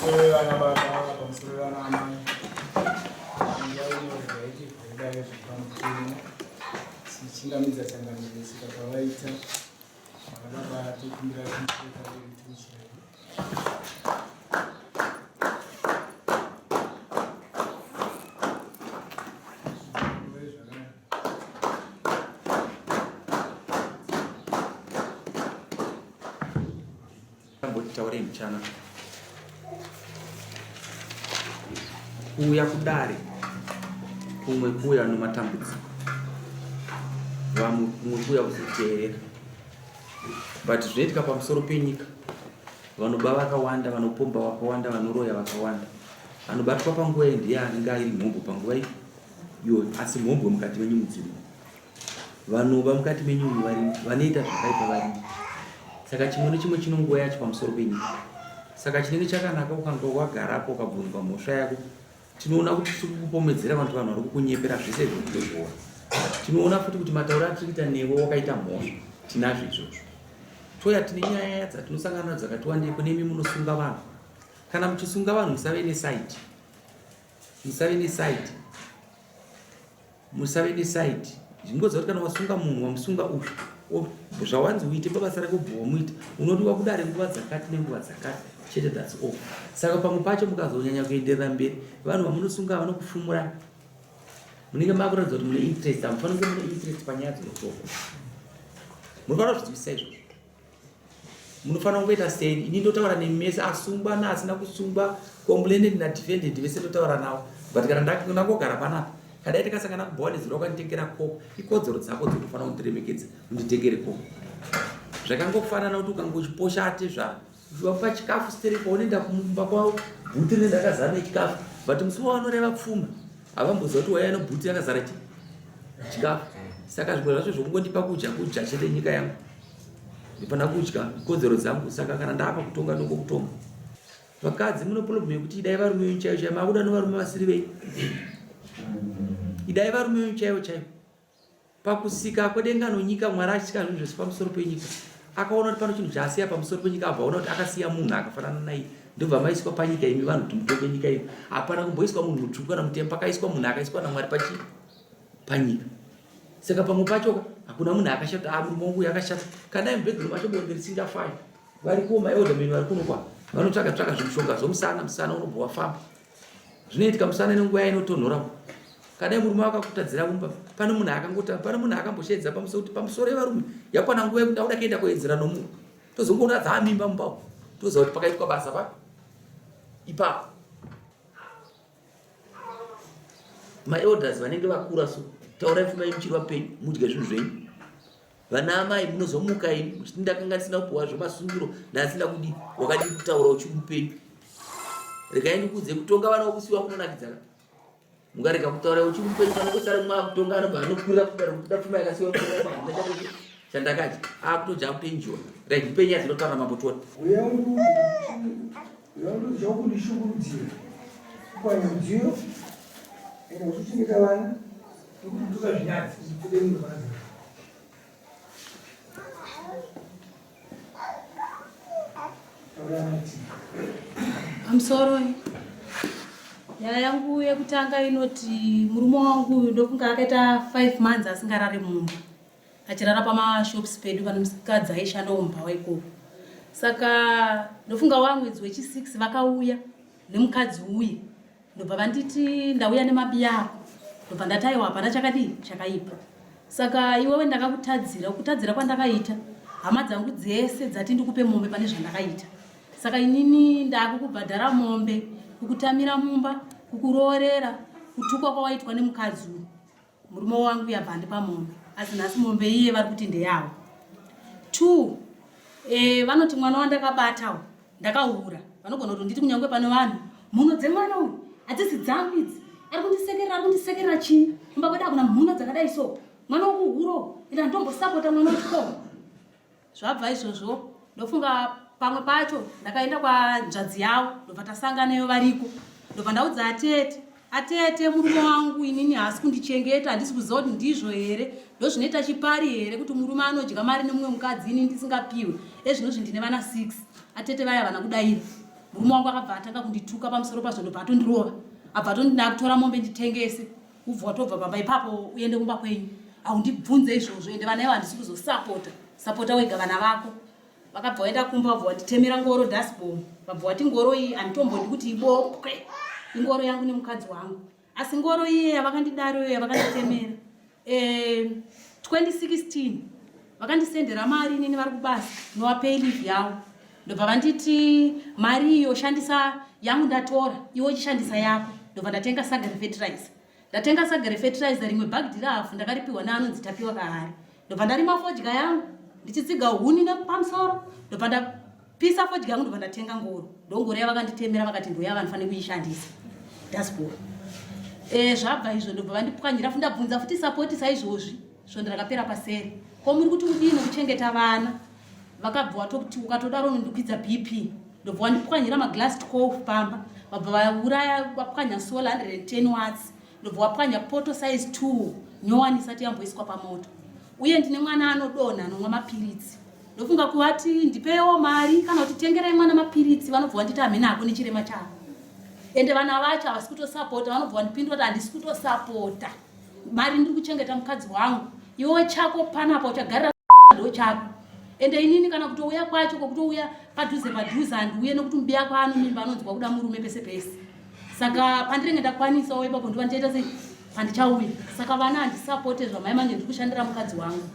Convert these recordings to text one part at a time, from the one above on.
Pamusoro vana baba, pamusoro vana amai. Nguva ino regai tivhurire zviri pamutemo. Tichingamidza changamire svika kwavaita. Vana baba tokumbira kuti timuchire. Tambotitaurei mchana kuuya kudare kumwe kuuya nomatambudziko vamwe kumwe kuuya kuzoteerera but zvinoitika pamusoro penyika vanoba vakawanda vanopomba vakawanda vanoroya vakawanda anobatwa panguva iyi ndiye anenge airi mhombwe panguva iyi iyoyo asi mhombwe mukati menyu mudzirimo Vanoba mukati menyu umu varimo, vanoita zvakaipa varimo. Saka chimwe nechimwe chino nguva yacho pamusoro penyika. Saka chinenge chakanaka ukanga wagarapo ukabvunzwa mhosva yako, tinoona kuti tiri kukupomedzera vanhu vanhu vari kukunyepera zvese izvo tinozviona. Tinoona futi kuti matauro atiri kuita newe wakaita mhosva, tinazvo izvozvo. Toya tine nyaya dzatinosangana nadzo dzakati wandei kune imi munosunga vanhu. Kana muchisunga vanhu musave nesaidi. Musave nesaidi. Musave neside. Zvingoziva kuti kana wasunga munhu wamusunga uyu zvawanzi uite pabasa rako ubva wamuita unodiwa kudare nguva dzakati nenguva dzakati chete thats all. Saka pamwe pacho mukazonyanya kuenderera mberi vanhu vamunosunga vanokufumura munenge makuratidza kuti mune interest hamufaniri kunge mune interest panyaya dzinotongwa. Munofanira kuzvidzivisisa izvozvo. Munofanira kungoita seni ini ndotaura nemi mese asungwa naasina kusungwa complainant nadefendant vese ndotaura navo but kana ndangogara panapa kadai takasangana kubhowa nezuro wakanditengera koko ikodzero dzako dzinofanira kundiremekedza unditengere koko zvakangofanana kuti ukanga uchiposha atezvara uchivapa chikafu stereki paunoenda kumba kwavo bhuti rinenge rakazara nechikafu but musi wavanoreva pfuma havamboziva kuti waiya nebhuti yakazara chi chikafu saka zvimwe zvacho zvokungondipa kudya kudya chete nyika yangu ndifana kudya kodzero dzangu saka kana ndaapa kutonga ndongokutonga vakadzi mune problem yekuti idai varume venyu chaivo chaivo makuda nevarume vasiri venyu idai varume venyu chaivo chaivo pakusika kwedenga nonyika mwari achisika zvinhu zvese pamusoro penyika akaona kuti pano chinhu chaasiya pamusoro penyika abva aona kuti akasiya munhu akafanana naiye ndobva maiswa panyika imi vanhu kuti mutonge nyika ino hapana kumboiswa munhu mutsvuku kana mutema pakaiswa munhu akaiswa namwari pachi panyika saka pamwe pacho hakuna munhu akashata ah murume wangu uyu akashata kana mubedroom macho bonde risingafai variko maelderman vari kuno kwa vanotsvaga tsvaga zvimushonga zvomusana musana unobva wafamba zvinoitika musana nenguva yainotonhora kadai murume wakakutadzira kumba pane munhu akangota pane munhu akambosheedza pamusoro kuti pamusoro yevarume yakwana nguva yekuti ndakuda kuenda kuedzera nomunhu tozongoona dzaamimba mumba umu toziva kuti pakaitwa basa pa ipapo maelders vanenge vakura so taurai pfuma yenyu muchiri vapenyu mudye zvinhu zvenyu vana amai munozomuka imi muchiti ndakanga ndisina kupuwa zvemasungiro ndasina kudii wakadii kutaura uchiri mupenyu regai ndikuudze kutonga vana vokusiwa kunonakidza ka mukarega kutaura uchiri mupenyu kana kusara mwakutonga anobva anokwira kuda pfuma yakasiwa chandakadya akutodya akutoenjoy right ndipe nyaya dzinotaura mambo tione Uya kundishungurudzira kupwanya mudziyo enda kuzochengeta vana nekutuka zvinyadzi zvibude Pamusoro nyaya yangu yekutanga inoti murume wangu uyu ndokunga akaita 5 months asingarari mumba achirara pamashops pedu pane mukadzi aishanda mubhawa ikoko saka ndofunga wamwedzi wechi6 vakauya nemukadzi uye ndobva vanditi ndauya nemabiya ako ndobva ndati aiwa hapana chakadii chakaipa saka iwewe ndakakutadzira kutadzira kwandakaita hama dzangu dzese dzati ndikupe mombe pane zvandakaita saka inini ndakukubhadhara mombe kukutamira mumba kukuroorera kutukwa kwawaitwa nemukadzi uyu murume wangu yabva andipa mombe asi nhasi mombe iye vari kuti ndeyavo two e, vanoti mwana wandakabatawo ndakahura vanogona kuti nditi kunyange pane vanhu mhuno dzemwana uyu hadzisi dzangu idzi ari kundisekerera ari kundisekerera chii kumba kwedu hakuna mhuno dzakadai so mwana wokuhuro ende handitombosapota mwana wechikoro Zvabva izvozvo ndofunga pamwe pacho ndakaenda kwanzvadzi yavo ndobva tasanganayo variko ndobva ndaudza atete atete murume wangu inini haasi kundichengeta handisi kuziva kuti ndizvo here ndozvinoita chipari here kuti murume anodya mari nemumwe mukadzi ini ndisingapiwe ezvinozvi ndine vana 6 atete vaya vana kudaira. Murume wangu akabva atanga kundituka pamusoro pazvo ndobva atondirova. Abva atonditi ndakutora mombe nditengese. Ubva watobva pamba ipapo uende kumba kwenyu. Haundibvunze izvozvo ende vana ivo handisi kuzosapota. Sapota wega vana vako. Vakabva vaenda kumba vabva vanditemera ngoro dustbomb. Vabva vati ngoro iyi handitombodi kuti ibopwe. Ingoro yangu nemukadzi wangu. Asi ngoro iye yavakandidaro iyo yavakanditemera. Eh, 2016 vakandisendera mari inini vari kubasa ndinowa pay leave yavo ndobva vanditi mari iyo shandisa yangu ndatora iwe uchishandisa yako ndobva ndatenga saga refertilizer ndatenga saga refertilizer rimwe bhagidhi rehafu ndakaripiwa neanonzi tapiwa kahari ndobva ndarima fodya yangu ndichitsiga huni nepamusoro ndobva ndapisa fodya yangu ndobva ndatenga ngoro ndongoro yavakanditemera vakati ndoya vanofanira kuishandisa dasbor e, zvabva izvo ndobva vandipwanyira futi ndabvunza futi sapoti saizvozvi svondo rakapera paseri ko muri kuti udii nekuchengeta vana vakabva watokuti ukatodaro unondikwidza bp ndobva wandipwanyira maglass 12 pamba vabva vauraya vapwanya solar 110 watts ndobva wapwanya poto size 2 nyowani isati yamboiswa pamoto uye ndine mwana anodonha anomwa mapiritsi ndofunga kuvati ndipewo mari kana kuti tengerai mwana mapiritsi vanobva vanditi hamene hako nechirema chavo ende vana vacho havasi kutosapota vanobva vandipindura kuti handisi kutosapota mari ndiri kuchengeta mukadzi wangu iwe chako panapa uchagarira ndo chako ende inini kana kutouya kwacho kwokutouya padhuze padhuze handiuye nekuti mubiya kwaano mimba anonzwa kuda murume pese pese saka pandinenge ndakwanisawo ipapo ndiva ndichaita sei pandichauya saka vana handisapote zvamai manje ndiri kushandira mukadzi wangu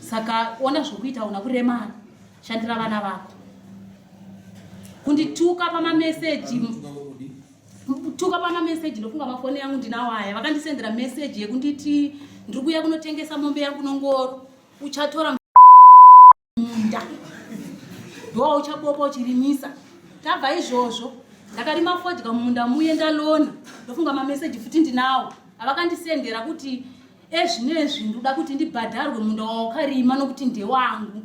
saka ona zvokuita una kuremara shandira vana vako kundituka pamameseji tuka pamameseji ndofunga mafoni yangu ndinawo aya vakandisendera meseji yekunditi ndiri kuuya kunotengesa mombe yangu nongoro uchatora munda ndowa uchabopa uchirimisa tabva izvozvo ndakarima fodya mumunda muye ndalona ndofunga mameseji futi ndinawo avakandisendera kuti ezvinezvi ndoda kuti ndibhadharwe munda wawakarima nokuti ndewangu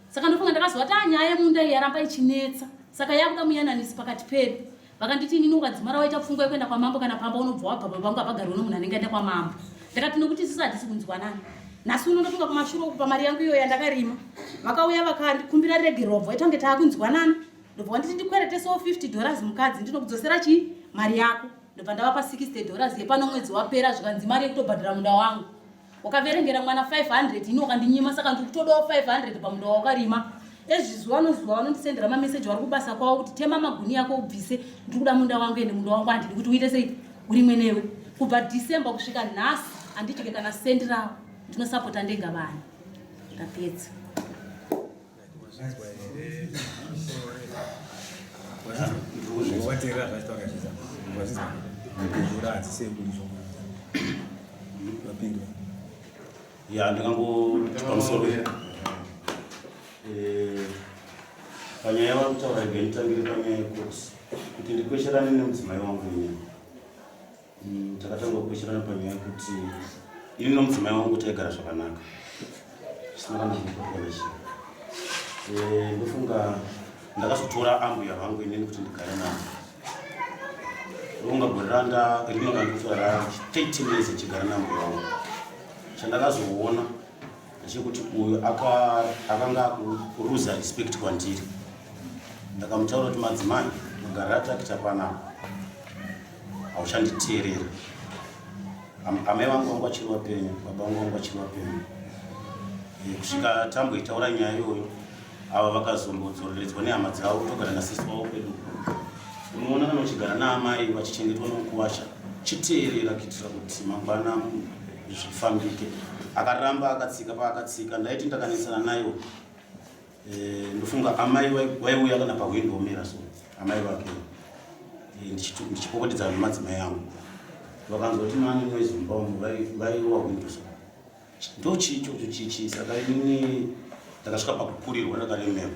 saka ndofunga ndakazwa ta nyaya yemunda iyi yaramba ichinetsa saka yakuda muyananisi pakati pedu vakanditi inini ukadzimara waita pfungwa yekuenda kwamambo kana pamba unobva wabva baba vangu hapagariwo nomunhu anenge aenda kwamambo ndakati nokuti isusu hatisi kunzwanana nhasi uno ndofunga kumashure uku pamari yangu iyoyo yandakarima vakauya vakandikumbira regero wabva waita kunge taakunzwanana ndobva wanditi ndikweretesewo 50 dollars mukadzi ndinokudzosera chii mari yako ndobva ndavapa 60 dollars yepano mwedzi wapera zvikanzi mari yekutobhadhara munda wangu wakaverengera mwana 500 ini wakandinyima saka ndiri kutodawo 500 pamunda wawakarima ezvi zuva nozuva vanondisendera mameseji vari kubasa kwavo kuti tema maguni yako ubvise ndiri kuda munda wangu ende munda wangu handidi kuti uite sei urimwe newe kubva december kusvika nhasi handidye kana sendi ravo ndinosapota ndega vanhu ndapedza Wateerera zvachitaura chiza. Wazvinzwa. Mupindura hadzisei Vapindura. Ya ndingangoti pamusoro eh, panyaya yavari kutaura rega nditangire panyaya yekuti kuti ndikwesherane nemudzimai wangu inini Takatanga kukwesherana panyaya yekuti ini nomudzimai wangu taigara zvakanaka zvisina kana kupotekana chii. Eh, ndofunga ndakazotora ambuya vangu inini kuti ndigare navo. Ndofunga gore randa rino randikutora ra 13 years ndichigara naambuya vangu. Chandakazoona ndechekuti uyu akanga akuruza respect kwandiri. Ndakamutaura kuti madzimai magariro atakuita panapa hauchanditeerera amai vangu vangu vachiri vapenyu baba vangu vangu vachiri vapenyu eh, kusvika tamboitaura nyaya iyoyo ava vakazombodzoreredzwa nehama dzavo kutogara nasisi wavo kwedu unoona kana uchigara naamai vachichengetwa nomukuwasha chiteerera kuitira kuti mangwana zvifambike akaramba akatsika paakatsika ndaiti ndakanetsana nayo Eh, ndofunga amai vaiuya kana pahwindo omira so amai vake eh, ndichipopotedzana nemadzimai angu vakanzwa kuti mane noise mumba umu vaiwa hwindo so ndochii ichocho chichi saka inini ndakasvika pakukurirwa ndakaremerwa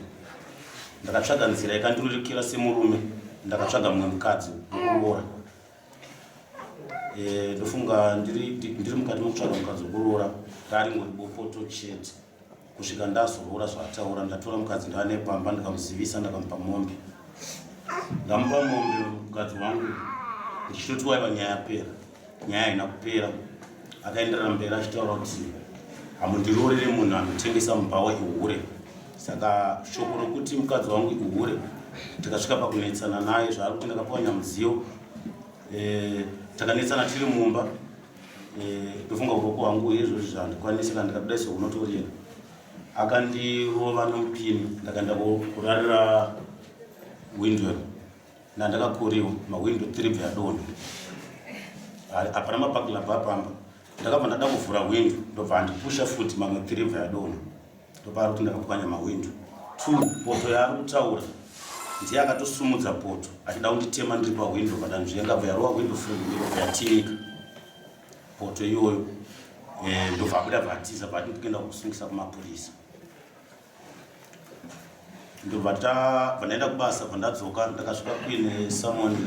ndakatsvaga nzira ikandirurikira semurume ndakatsvaga mumwe mukadzi wekuroora eh, ndofunga ndiri mukati mekutsvaga mukadzi wekuroora raringori bopoto chete kusvika ndazoroora zvaataura ndatora mukadzi ndava nepamba ndikamuzivisa ndakamupa mombe ndamupa mombe mukadzi wangu ndichitoti waiva nyaya yapera nyaya haina kupera akaenderera mberi achitaura kuti hamundiroorere munhu anotengesa mubhawa ihure saka shoko rokuti mukadzi wangu ihure Takasvika pakunetsana naye zvaari kuti ndakapwanya mudziyo. Eh, takanetsana tiri mumba. Eh, ndofunga uroko hwangu izvozvi zvandikwanisi kana ndikabuda iso unotorira. Akandirova nomupini ndakaenda kurarira window nandakakuriwa mawindow 3 bva yadonha. Hapana mapakilabha pamba. Ndakabva ndada kuvhura window ndobva andipusha futi mamwe 3 bva yadonha. Ndopaari kuti ndakapwanya mawindow. 2 poto yaari kutaura ndiye akatosumudza poto achida kunditema ndiri pawindow padanzvenga bva yarova window frame ndobva yatimika poto iyoyo eh, ndobva abuda bva atiza bva ati ndikuenda kusungisa kumapurisa ndobva tabva ndaenda kubasa bva ndadzoka ndakasvika kuine someone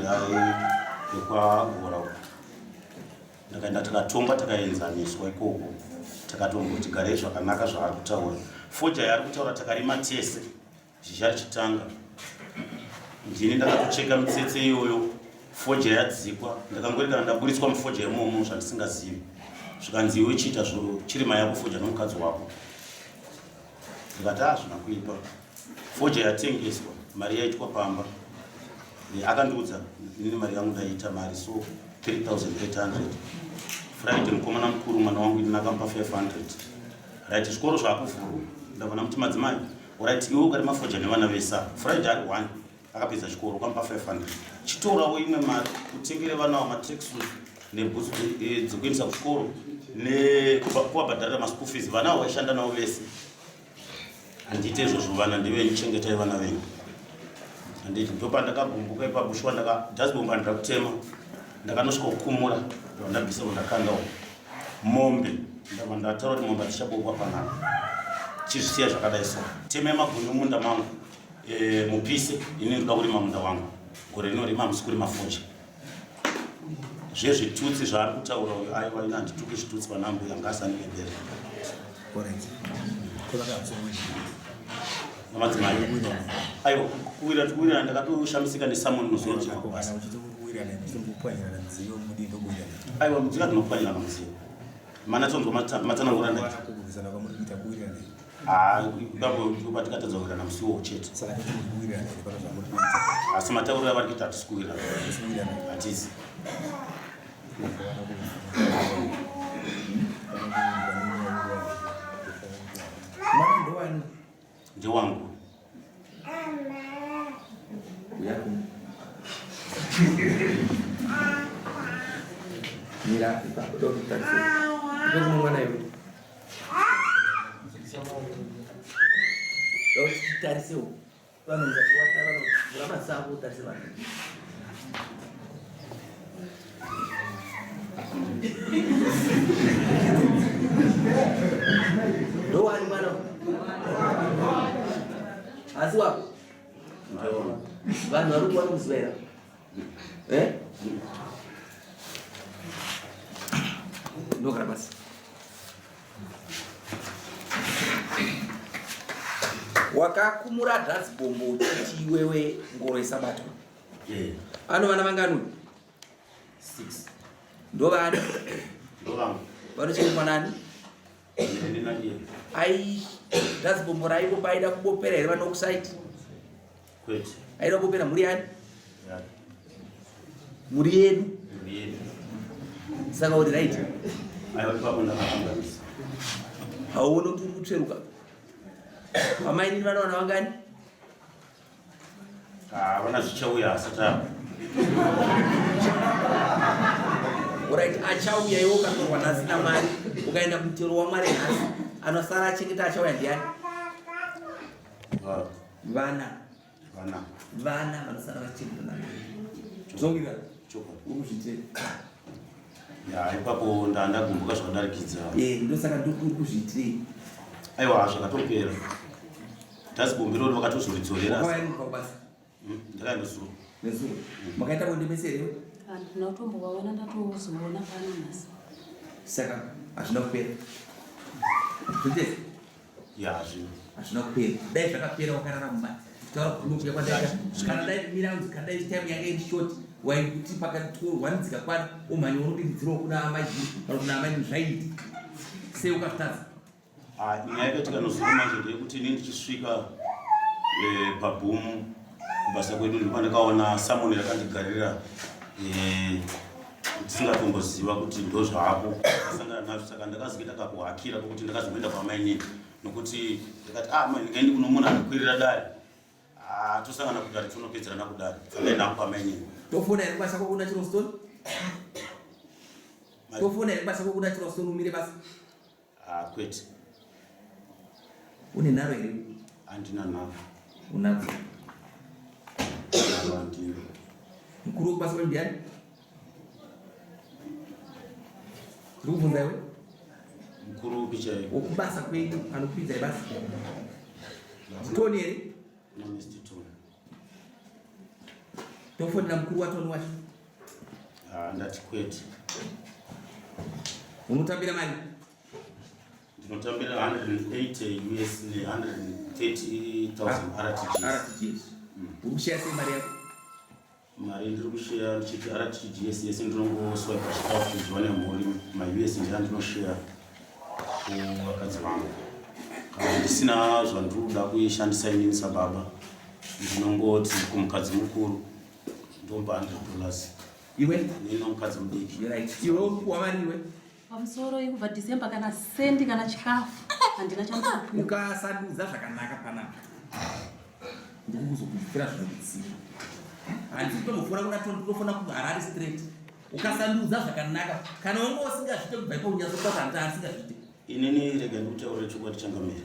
yekwagora uko ndakaenda takatonga takaenzaniswa ikoko takatomboti garei zvakanaka zvaari kutaura foja yaari kutaura takarima tese zhizha richitanga ndini ndakatocheka mitsetse iyoyo foja yadzikwa ndakangorekana ndaburitswa mufoja imomo zvandisingazivi zvikanzi iwe chiita chirima yako foja nomukadzi wako ndikati hazvina kuipa foja yatengeswa mari yaitwa pamba eh, akandiudza inini mari yangu ndaita mari so 3800 friday mukomana mukuru mwana wangu inini akamupa 500 right zvikoro zvakuvhurwa ndabva ndamuti madzimai orit iwe ukari mafoja nevana vesa friday ari one akapedza chikoro ukamupa 500 chitorawo imwe mari utengere vana wa matracksuit nebhutsu eh, dzekuendesa kuchikoro nekuvabhadharira maschool fees vana avo vaishanda navo vese handiite izvozvo vana ndevenyu chengetai vana venyu handiti ndopandakagumbuka ipapo shuwa ndaka dazibomba ndira kutema ndakanosvika kukumura ndabva ndabvisa ndakandawo mombe ndabva ndataura kuti mombe hadzichabokwa panapa chizvisiya zvakadai so temai magunyu munda mangu e, mupise ini ndoda kurima munda wangu gore rino rima hamusi kurima fodya zvezvitutsi zvaari kutaura uyo aiwa ini handituki zvitutsi vanambuya ngaasandibebere namadzimai aiwa kuwira tikuwirana ndakatoshamisika nesamoni nozoa aiwa mudziyo atinopwanyirana mudziyo manatsonzwa matsanangura ndaita ipapo ndipo patikatadza kuwirirana musi iwowo chete asi matauriro avari kuita hatisi kuwirirana hatisi ndewangu mira ipapo ndokutarisa ndokumwana iwe Tarise vanhu vura masango utarise vanhu. Ndowani mwana asi wako vanhu vari kuwana kuziva here eh? Ndogara pasi. Wakakumura dhazibhombo uchiti iwewe ngoro isabatwa. Yeah. Ano vana vangani uyu? Six. Ndovani? Ndovangu. Vanochengetwa nani? Neni naiye. Ai dhazibhombo raivo paida kubopera here vanokusaiti? Kwete. Aida kubopera mhuri yani? Yeah. Mhuri yedu. Mhuri yedu. Saka uri right. Aiwa ipapo ndakakanganisa. Hauoni kuti uri kutsveruka. Amainini vanowana vangani? Ah, vana zvichauya asati apa. Alright, achauya iwe ukatorwa nhasi namwari ukaenda kumutero wamwari nhasi anosara achengeta achauya ndiani? Vana. Vana. Vana vanosara vachengeta nani? Zvongirira. Chokwadi. Uri kuzviitei? Ya, ipapo ndandagumbuka zvakadarikidza. Eh, ndosaka ndiri kuzviitirei. Aiwa zvakatopera. Dhasibhombi iroro vakatozoridzorera. Wakauya rini kubasa? Hmm, ndakaenda zuro. Nezuro. Makaita bonde mese here? Handina kutombovaona ndatozoona pano nhasi. Saka hazvina kupera. Zvitese? Ya, hazvina. Hazvina kupera. Dai zvakapera wakarara mumba. Taura kunokuya kwandaita. Kana dai mira unzi kana dai time yanga iri short waikuti pakati one dzikakwana umhanya unodiridzirawo kuna amai kana kuna amai zvaiti. Sei ukazvitadza? Ah, nyaya yakaitika nozuro manje ndeyekuti ini ndichisvika eh, pabhumu Kubasa kwedu ndipo ndakaona samoni rakandigarira eh, ndisingatomboziva kuti ndozvaapo sangana nazvo saka ndakazoita kakuhakira kokuti ndakazomboenda kwamainini nokuti ndikati ah mai ndingaendi kunomona andikwirira dare ah tosangana kudare tonopedzerana kudare sandaenda hangu kwamainini tofona here kubasa kwako natural stone tofona here kubasa kwako natural stone umire basa Ah, kwete. Une nharo here? Handina nharo. Unadzo. Nharo handina. Mukuru wekubasa kwenyu ndiani? Ndiri kubvunza iwe. Mukuru upi chaiye? Wekubasa kwenyu anokupinzai basa. Tony here? Kuna Mr. Tony. Tofonera mukuru waTony wacho. Ah, ndati kwete. Unotambira mari? Ndinotambira 180 US ne 130,000 RTGS. RTGS. Uri kusheya sei mari yako? Mari ndiri kusheya ndichiti RTGS yese ndinongoswipa chikafu chidyiwa nemhuri maUS ndiya ndinosheya kuvakadzi vangu. Kana ndisina zvandiri kuda kuishandisa inini sababa ndinongoti kumukadzi mukuru ndomupa 100 dollars. Iwe? Nino mukadzi mudiki. Right. Iwe ukupiwa mari iwe? Pamusoro yekubva December kana sendi kana chikafu handina chandikupiwa. Ukasanduza zvakanaka panapa ndikukuzokuzvipira zvinokutsiva. Handisi kutombofona kuna Tony, ndinofona kuHarare straight. Ukasanduza zvakanaka kana wanga usingazviite kubva ipo unyatsokuta kuti handisingazviite. Inini rega ndikutaurire chokwadi changamire.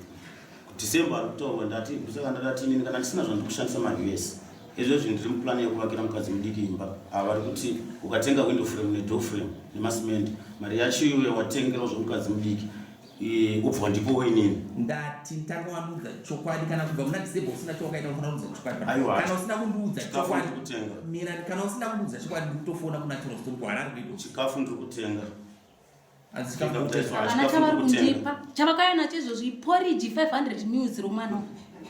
December ari kutaurwa ndati ndosaka ndakati inini kana ndisina zvandiri kushandisa maUS izvezvi ndiri muplan yekuvakira mukadzi mudiki imba ava vari kuti ukatenga window frame nedoor frame nemasimende mari yacho iyoyo watengerawo zvemukadzi mudiki ubva wandipowo inini ndati tanga wandiudza chokwadi kana kubva muna December usina chawakaita unofanira kundiudza chokwadi kana usina kundiudza chokwadi mira kana usina kundiudza chokwadi ndikutofona kuna Charleston kuHarare kuiko chikafu ndiri kutenga Havana chavari kundipa chavakauya nacho izvozvo iporiji 500 mils romwana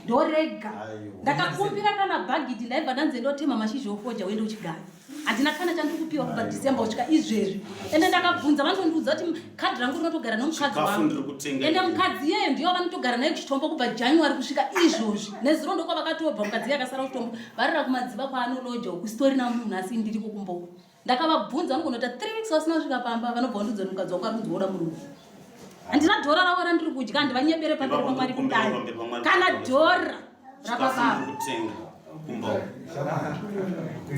ndorega ndakakumbira kana bhagidhi ndaibva ndanzi ndotema mashizha ofoja uende uchigaya handina kana chandiri kupiwa kubva december kusvika izvezvi ende ndakabvunza vanotondiudza kuti kadhi rangu rinotogara nomukadzi wangu ende mukadzi iyeyo ndiyo vanotogara naye kuchitombo kubva january kusvika izvozvi nezuro ndokwavakatobva mukadzi iye akasara kuchitombo varira kumadziva kwaanoloja uku sitorina munhu asi ndiriko kumboku Ndakavabvunza vanogona kuita 3 weeks vasina kusvika pamba vanobva vandiudza kuti mukadzi wako ari kunzi woda murume. Handina dhora ravo randiri kudya handivanyebere pamberi paMwari kudai. Kana dhora rababa.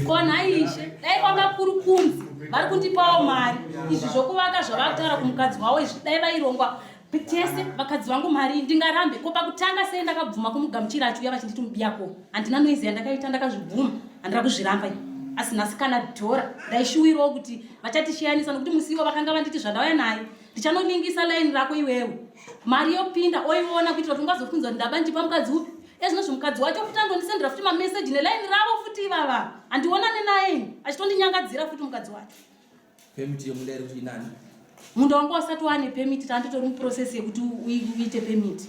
Ko nhai ishe dai kwanga kuri kunzi vari kundipawo mari izvi zvokuvaka zvavakutaura kumukadzi wavo izvi dai vairongwa tese vakadzi vangu mari ndingarambe ko pakutanga sei ndakabvuma kumugamuchira achiuya vachinditi mubiyako handina noizi yandakaita ndakazvibvuma handina kuzviramba ini asi nhasi kana dhora ndaishuwirawo kuti vachatishiyanisa nokuti musiwo vakanga vanditi zvandauya naye ndichanoningisa laini rako iwewe mari yopinda oiona kuitira kuti ungazofunza kuti ndaba ndichipa mukadzi upi ezvino zvimukadzi wacho futi andondisendera futi mameseji nelaini ravo futi ivava handionane naye ini achitondinyangadzira futi mukadzi wacho Permit yemunda iri kuti inani? Munda wangu wasati wane permit tanditori muprocess yekuti uite permit.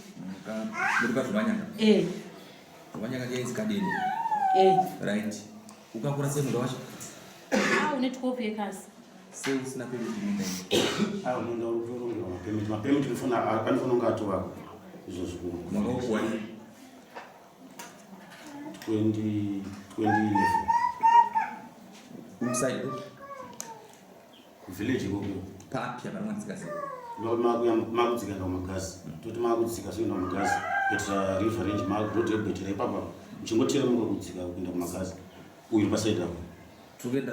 Muri pazvimanyanga? Eh. Zvimanyanga ndiye kadini? Eh. Right. Ukakura sei munda wacho? Ah, une 12 acres. Sei usina permit munda iyi? Ah, munda uri kutorongerwa mapermit. Mapermit unofana anofanira kunge atovako izvozvo. Makakuwa 20 2011. Umside kuvillage ikoko papi apa mwatsika sei makudzika enda kumagasi toti makudzika soenda kumagasi kuitira river range road yekubetera ipapa muchingoteremuka kudzika kuenda kumagasi uyu pasaidi apo tikuenda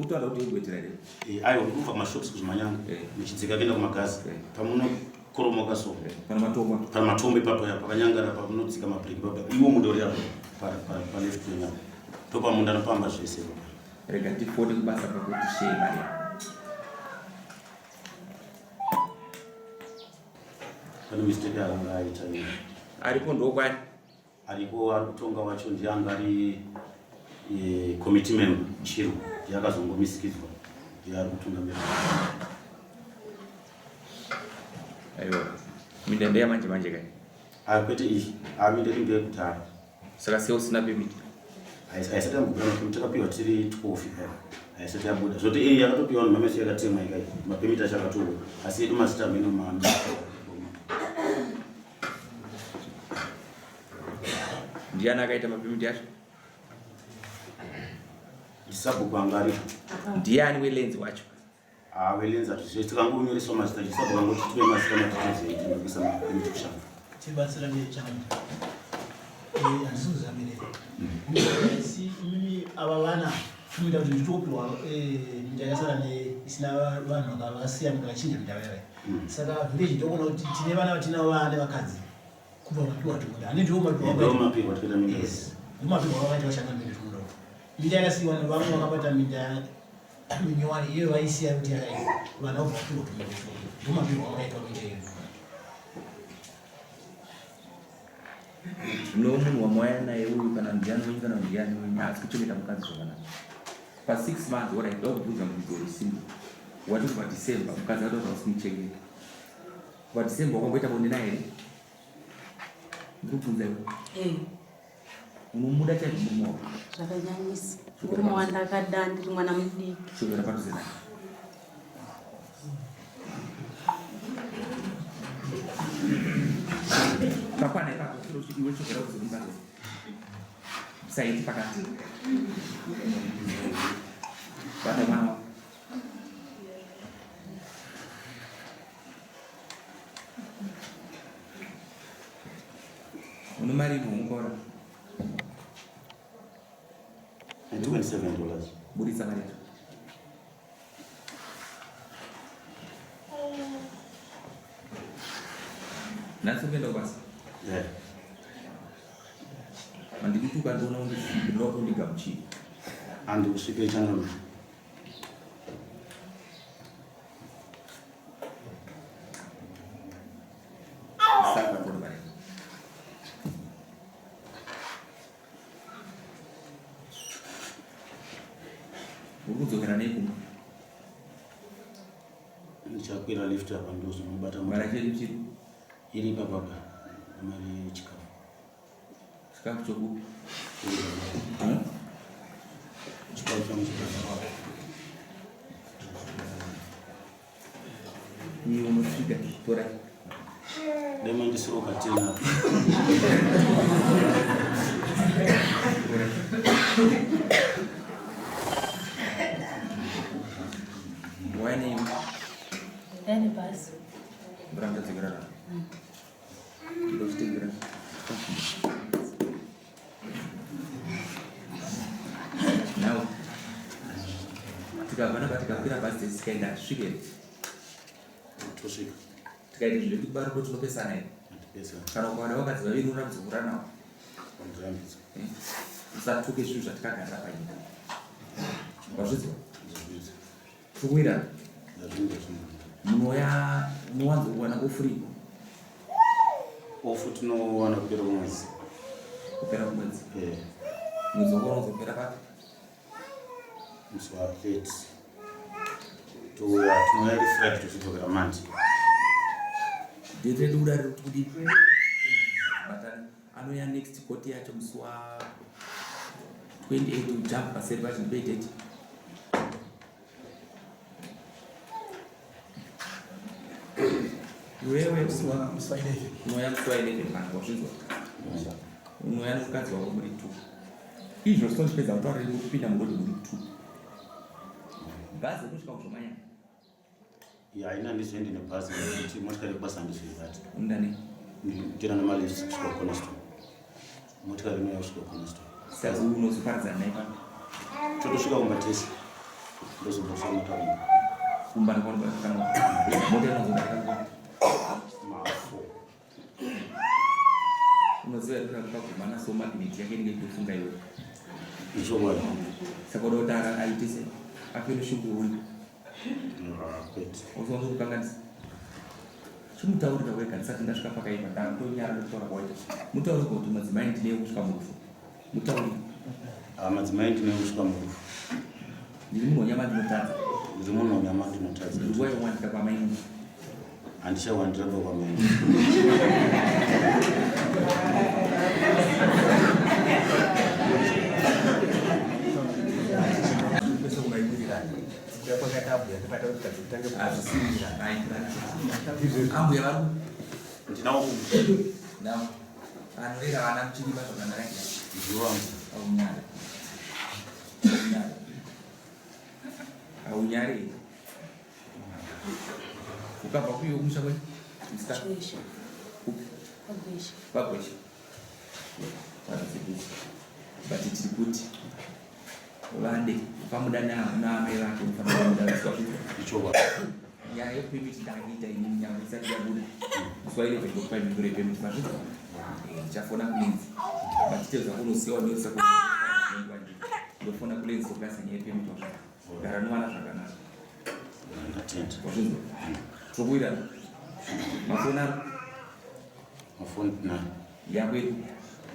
kutaura kuti yekubetera here eh, aiwa kubva kumashops kuzvimanyanga eh. muchidzika kuenda kumagasi eh. pamunokoromoka so pane matombo pane matombo ipapo ya pakanyangara pamunodzika mabreak ipapo iwo mundori apo paleft wenyu apo ndopamunda nopamba zvese rega tifone kubasa kwakuti shei mari pane mistake yaanga aita aripo ndokwani ariko ari kutonga wacho ndiye anga ari eh, committee member chiro ndiye akazongomisikidzwa ndiye ari kutungamira aiwa minda ndeya manje manje kai ah kwete iyi ah minda iri ndeyekudhara saka sei usina permit haisati yambobuda mapemiti takapiwa tiri 12 ipapo haisati yabuda zvoti iyi yakatopiwa nemameso yakatemwa ikai mapemiti acho akatobuda asi edu mazita amene mami Ndiani akaita mapemiti acho? Sabhuku anga aripo. Ndiani welenzi wacho? Ah, welenzi hatizve tikangonyoreswa mazita chisabhuku angoti tipe mazita matitezo edu ndokuisa mapemiti kushanda. Tibatsira nechando. Eh, handisi kuzambirira. Asi imimi ava vana tinoita kuti nditopiwa eh, minda yakasara isina vanhu vakasiya minda vachinja minda vaya. Saka village ndokuona kuti tine vana vatinavo vana vakadzi. Kubva mapiwa tinoda. Ane ndiwo mapiwa. Ndiwo mapiwa tinoda minda. Yes. Ndiwo mapiwa vakaita vashanda minda tinoda. Minda yakasiyiwa nevamwe vakabata minda minyowani iyo vaisiya kuti yakaipa. Vana vobva vapiwa tuminda tinoda. Ndiwo mapiwa vakaitwa minda iyo. Zvino munhu wamwaya naye uyu kana ndiani wenyu kana ndiani wenyu haasi kuchengeta mukadzi zvakanaka. Pa 6 months orit ndakubvunza mubvunzo uri simple. Wati kubva December mukadzi akataura kuti hausi kumuchengeta. Kubva December wakamboita bonde naye here? Ndikubvunza iwe. Eh. Unomuda chaizvo murume wako? Zvakanyanyisa. Murume wandakada ndiri mwana mudiki. Chokera padhuze naye. Pakwana ipapo, iwe chokera kuze kumukadzi. Saiti pakati. Bata mwana wako. Une mari inoongora. 27 dollars. Buritsa mari yacho. Nhasi ukuenda kubasa? Yeah. Mandikutuka ndiona undisvike, ndinoda kuti undigamuchire. Andikusvike changamire. Uri kudzokera nei kumba? Ndichakwira lift apa ndozonobata mari yacho iri chiri iri ipapapa mari yechikafu. Chikafu chokupi? Chikafu changu chikafu. Iwe unosvika tora. Dai mandisiroka tena. Waine Ndani basi. Ndoramba dzokera rano. Ndochitengera. Now tikabva napa tikakwira bhazi tese tikaenda hatisvike here? Tosvika. Tikaita zvinhu zvedu kubara ndo tinopesana here? Hatipesana. Kana ukawana vakadzi vaviri unorambidzwa kurara navo. Handirambidzwa. Eh? Usatuke zvinhu zvatikagarira panyika. Wazvinzwa? Ndazvinzwa. Tukuwirana. Ndazvinzwa zvinhu. Munoya munowanzokuwana ofuri. Ofu tinowana kupera kwemwedzi. Kupera kwemwedzi. Eh. Mwedzi wako unozopera papi? Musi wa 30. Touya tinouya iri Friday tochidzokera Monday. Date redu kuda riri kuti kudii? Batana. Anouya next court yacho musi wa 28 jump paseri pacho ndipei date. Iwewe unouya musi wa 11 kana wazvinzwa. Unouya nemukadzi wako muri 2. Izvo zvinondipedza kutaura riri kupinda murodi muri 2. Bhazi rinosvika kuzvomanya. Ya haina handizoendi nebhazi nekuti motikari yekubasa handizoibati. Unoda nei? Ndinoenda nemalift kusvika kuCornerstone. Motikari inouya kusvika kuCornerstone. Saka unozoparadzana naye papi? Totosvika kumba tese. Ndozobva kusvika mota kumba. Kumba kana mota inozodarika nguva? Ma4. Unoziva here kuti akagumana so magnet yake inenge ichitofunga iwe. Ichokwadi. Saka unoda kuti aite sei? Afe neshungu huri. Kwete. Uzoona kukanganisa. Chimutaurira wega ndisati ndasvika pakaipa ndakutonyara nekutaura kwawaita. Mutaurire kuti madzimai ndinewe kusvika murufu. Mutaurire. Ah, madzimai ndinewe kusvika murufu. Ndiri munhu wanyama ndinotadza. Ndiri munhu wanyama ndinotadza. Ndiri waiwandika kwamai. Handichawandira pa kwamai. Ambuya vari ndinawo nawo anorera vana muchirima zvakanaka ndiwo aunyara. Haunyare. Ukabva kuyo kumusha kwenyu? Musikana. Gwesha. Kupi? Kwagwesha. Kwagwesha. Vanotibvisa. But tiri kuti vade ukamuda naamai vake unofanira kumuda vaswa. Ichokwadi. Nyaya yepemiti ndakuita ini nyama isati yabuda. Swahili paitokupa mhinduro yepemiti mazvinzwa. Ndichafona kulenzi. But chete zvakunosiya wanyoresa ku ndofona kulenzi tokasa nyaya yepemiti wazvinzwa. Gara novana zvakanaka. Ndatenda. Wazvinzwa. Tokuwirana. Mafoni ako Mafoni tinayo. yako iri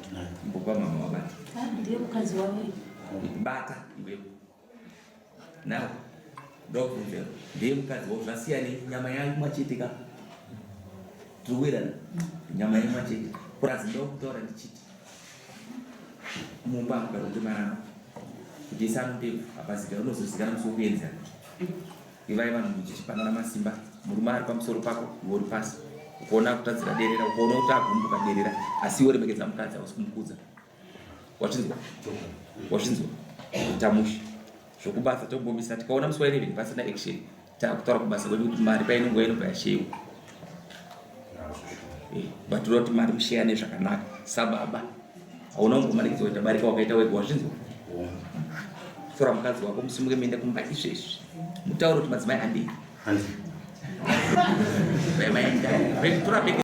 Tinayo. imbopa mama wabata. Ah, ndiye mukadzi wavo. Bata iwewe. Now ndokubvunza ndiye mukadzi wavo zvasiyana nyama yayo imwe ka. Tiri kuwirana. Nyama imwe chete. Purazi ndokutaura ndichiti mumba mukaronge maramba kuti isano ndebvu hapazika unozozikana musi wekuenzana. Ivai vanhu muchichipanana masimba murume ari pamusoro pako iwe uri pasi ukaona kutadzira derera ukaona kuti agumbuka derera asi iwe remekedza mukadzi hausi kumukudza wazvinzwa wazvinzwa tamusha zvokubasa tombomisa tikaona musi wa 11 pasina action takutaura kubasa kwedu kuti mari painonguva inobva yasheyiwa but toda kuti mari musheyane zvakanaka sababa hauna kumbomanikidzwa kuita barika wakaita wega wazvinzwa tora mukadzi wako musimuke muende kumba izvezvi mutaure kuti madzimai handei Handi. Tora bhegi.